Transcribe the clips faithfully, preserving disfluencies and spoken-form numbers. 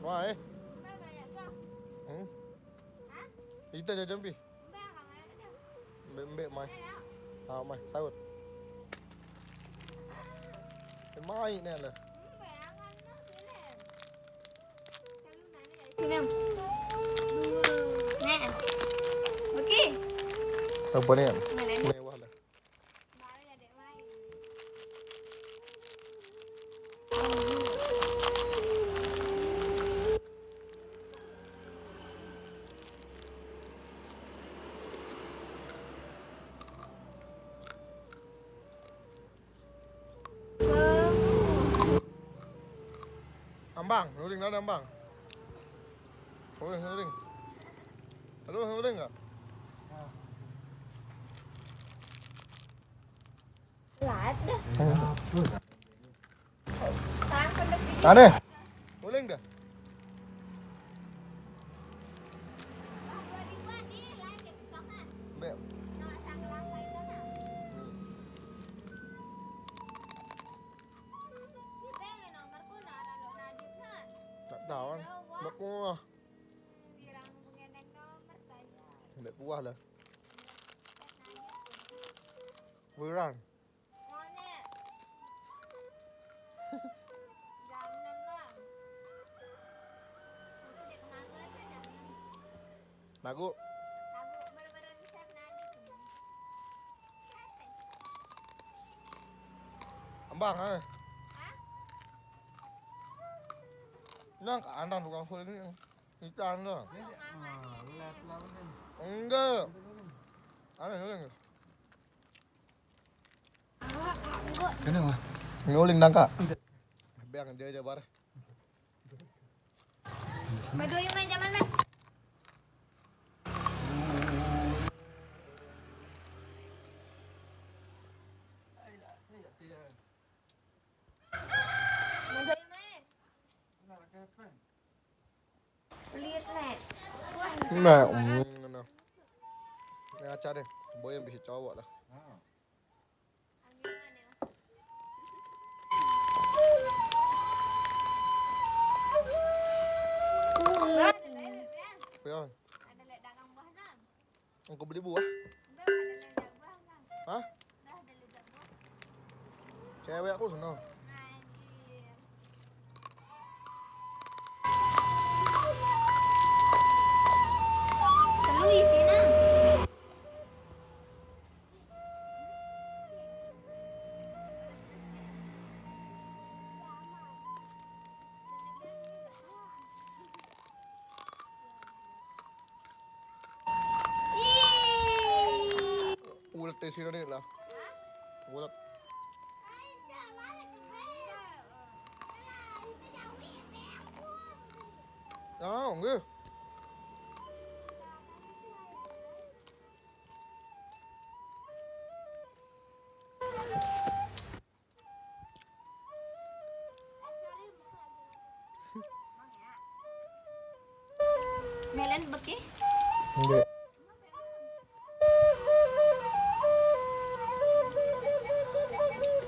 Wah, eh. Hmm. Ita aja jampi. Mbek, mbek mai. Ah, mai, saut. Mai ni lah. Sini. Nah. Okey. Apa ni? Mewah lah. Ambang, nuling ada ambang. Nuling, nuling. Aduh, nuling enggak? Lat dah. Ada. Boleh enggak? Mbak. Tak tahu kan. Mbak kuah. Mbak kuah lah. Berang. Lagu. Ambang, eh. Nang andang tukang full ni. Ikan tu. Enggak. Aneh, aneh. Kenapa? Nguling nangka. Biang dia je bar. Madui main zaman main. Madui main. Pelit, Nek. Wah, nah, mm, nah. Ini aja deh, boy yang bisa cowok lah. Ya. Engkau beli buah? Hah? Cewek aku seneng. Telu isina. Ulet di sini nih lah. Ulet. Ah, enggak. Melan beki? Enggak.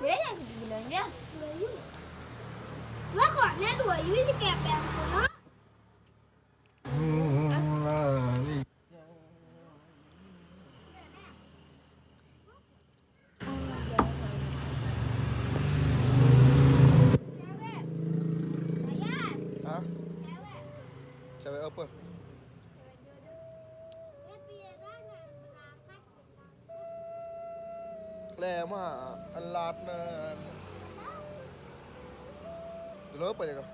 Bila yang bilang dia? Wah, kok ni dua yu ni kayak pengkuna? Hah? Cewek apa? Lama, elat nan. Dulu apa ya kau?